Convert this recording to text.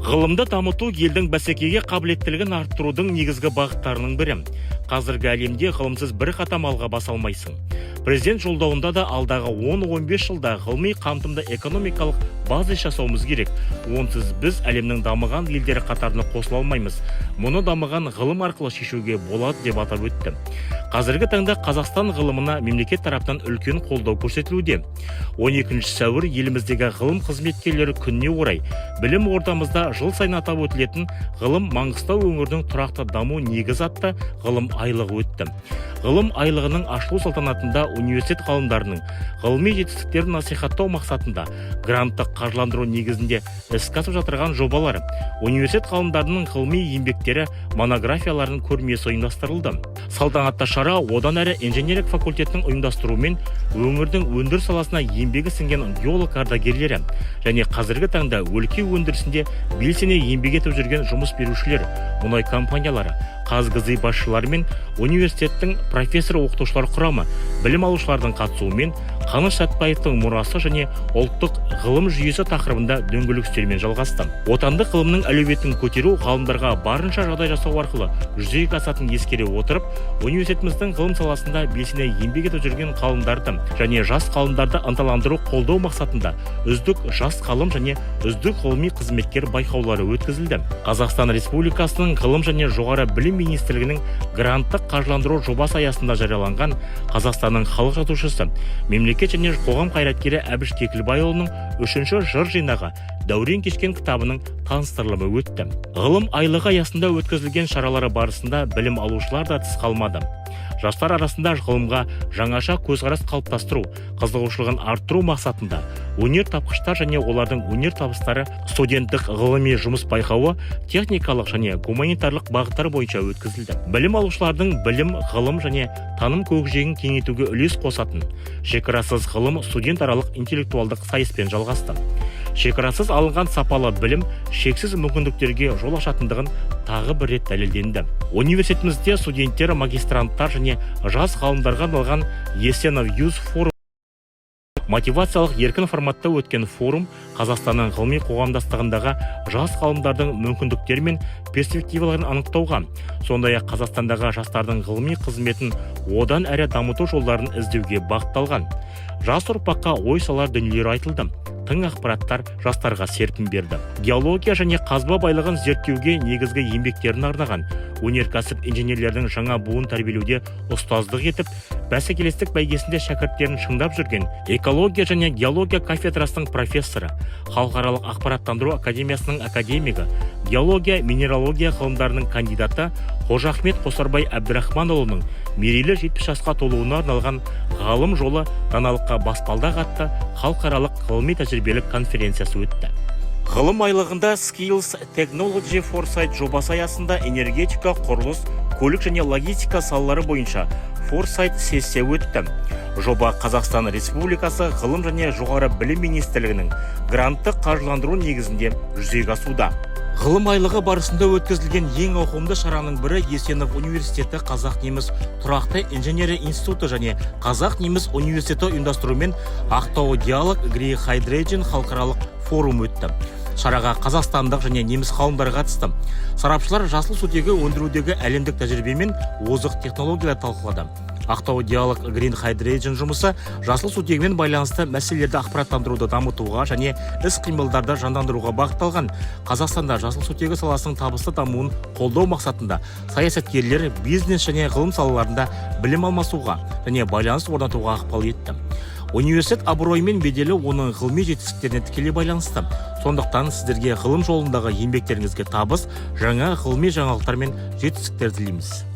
Ғылымды дамыту – елдің бәсекеге қабілеттілігін арттырудың негізгі бағыттарының бірі. Қазіргі әлемде ғылымсыз бір қадам алға баса алмайсың. Президент Жолдауында да алдағы 10-15 жылда ғылыми қамтымды экономикалық базис жасауымыз керек, онсыз біз әлемнің дамыған елдері қатарына қосыла алмаймыз, мұны дамыған ғылым арқылы шешуге болады деп атап өтті. Қазіргі таңда Қазақстан ғылымына мемлекет тарапынан үлкен қолдау көрсетілуде. 12 сәуір, еліміздегі ғылым қызметкерлері күніне орай білім ордамызда жыл сайын атап өтілетін «Ғылым – Маңғыстау өңірінің тұрақты даму негізі» атты ғылым айлығы өтті. Ғылым айлығының ашылу салтанатында университет ғалымдарының ғылыми жетістіктерін насихаттау мақсатында гранттық қаржыландыру негізінде іске асып жатырған жобалар, университет ғалымдарының ғылыми еңбектері, монографияларының көрмесі ұйымдастырылды. Салтанатты шара одан әрі инженерлік факультетінің ұйымдастыруымен өңірдің өндіріс саласына еңбегі сіңген геолог ардагерлері және қазіргі таңда өлке өндірісінде белсене еңбек етіп жүрген жұмыс берушілер, мұнай компаниялары, ҚазГЗИ басшылары мен университеттің профессор оқытушылар құрамы, білім алушылардың қатысуымен «Қаныш Сәтбаевтың мұрасы және ұлттық ғылым жүйесі» тақырыбында дөңгелек үстелмен жалғасты. Отандық ғылымның әлеуетін көтеру ғалымдарға барынша жағдай жасау арқылы жүзеге асатынын ескере отырып, университетіміздің ғылым саласында белсене еңбек етіп жүрген ғалымдарды және жас ғалымдарды ынталандыру, қолдау мақсатында «Үздік жас ғалым» және «Үздік ғылыми қызметкер» байқаулары өткізілді. Қазақстан Республикасының Ғылым және жоғары білім министрлігінің гранттық қаржыландыру жобасы аясында жарияланған Қазақстанның халық жазушысы, мемлекет және қоғам қайраткері Әбіш Кекілбайұлының үшінші жыр жинағы «Дәурен кешкен» кітабының таныстырылымы өтті. Ғылым айлығы аясында өткізілген шаралары барысында білім алушылар да тыс қалмады. Жастар арасында ғылымға жаңаша көзқарас қалыптастыру, қызығушылығын арттыру мақсатында «Өнертапқыштар және олардың өнертабыстары» студенттік ғылыми жұмыс байқауы техникалық және гуманитарлық бағыттар бойынша өткізілді. Білім алушылардың білім, ғылым және таным көкжиегін кеңейтуге үлес қосатын «Шекарасыз ғылым» студентаралық интеллектуалдық сайыспен жалғасты. Шекарасыз алынған сапалы білім шексіз мүмкіндіктерге жол ашатындығын тағы бір рет дәлелденді. Университетімізде студенттер, магистранттар және жас ғалымдарға арналған «Есенов Youth Forum» мотивациялық еркін форматта өткен форум Қазақстанның ғылыми қоғамдастығындағы жас ғалымдардың мүмкіндіктері мен перспективаларын анықтауға, сондай ақ Қазақстандағы жастардың ғылыми қызметін одан әрі дамыту жолдарын іздеуге бағытталған. Жас ұрпаққа ой салар дүниелер айтылды, тың ақпараттар жастарға серпін берді. Геология және қазба байлығын зерттеуге негізгі еңбектерін арнаған, өнеркәсіп инженерлерінің жаңа буын тәрбиелеуде ұстаздық етіп, бәсекелестік бәйгесінде шәкірттерін шыңдап жүрген экология және геология кафедрасының профессоры, Халықаралық ақпараттандыру академиясының академигі, геология минералогия ғылымдарының кандидаты Қожа Ахмет Қосарбай Әбдірахманұлының мерейлі 70 жасқа толуына арналған «Ғалым жолы – даналыққа баспалдақ» атты халықаралық ғылыми тәжірибелік конференциясы өтті. Ғылым айлығында Skills Technology Foresight жобасы аясында энергетика, құрылыс, көлік және логистика салалары бойынша Foresight сессия өтті. Жоба Қазақстан Республикасы Ғылым және жоғары білім министрлігінің гранттық қаржыландыру негізінде жүзеге асуда. Ғылым айлығы барысында өткізілген ең ауқымды шараның бірі Есенов университеті Қазақ неміс тұрақты инженерия институты және Қазақ неміс университеті ұйымдастыруымен «Ақтау Диалог Green Hydrogen» халықаралық форум өтті. Шараға қазақстандық және неміс ғалымдары қатысты. Сарапшылар жасыл сутегі өндірудегі әлемдік тәжірибе мен озық технологиялар талқылады. «Ақтау Диалог Green Hydrogen» жұмысы жасыл сутегімен байланысты мәселелерді ақпараттандыруды дамытуға және іс қимылдарды жандандыруға бағытталған. Қазақстанда жасыл сутегі саласының табысты дамуын қолдау мақсатында саясаткерлер, бизнес және ғылым салаларында білім алмасуға және байланыс орнатуға ықпал етті. Университет абыройы мен беделі оның ғылыми жетістіктеріне тікелей байланысты. Сондықтан сіздерге ғылым жолындағы еңбектеріңізге табыс, жаңа ғылыми жаңалықтар мен жетістіктер тілейміз.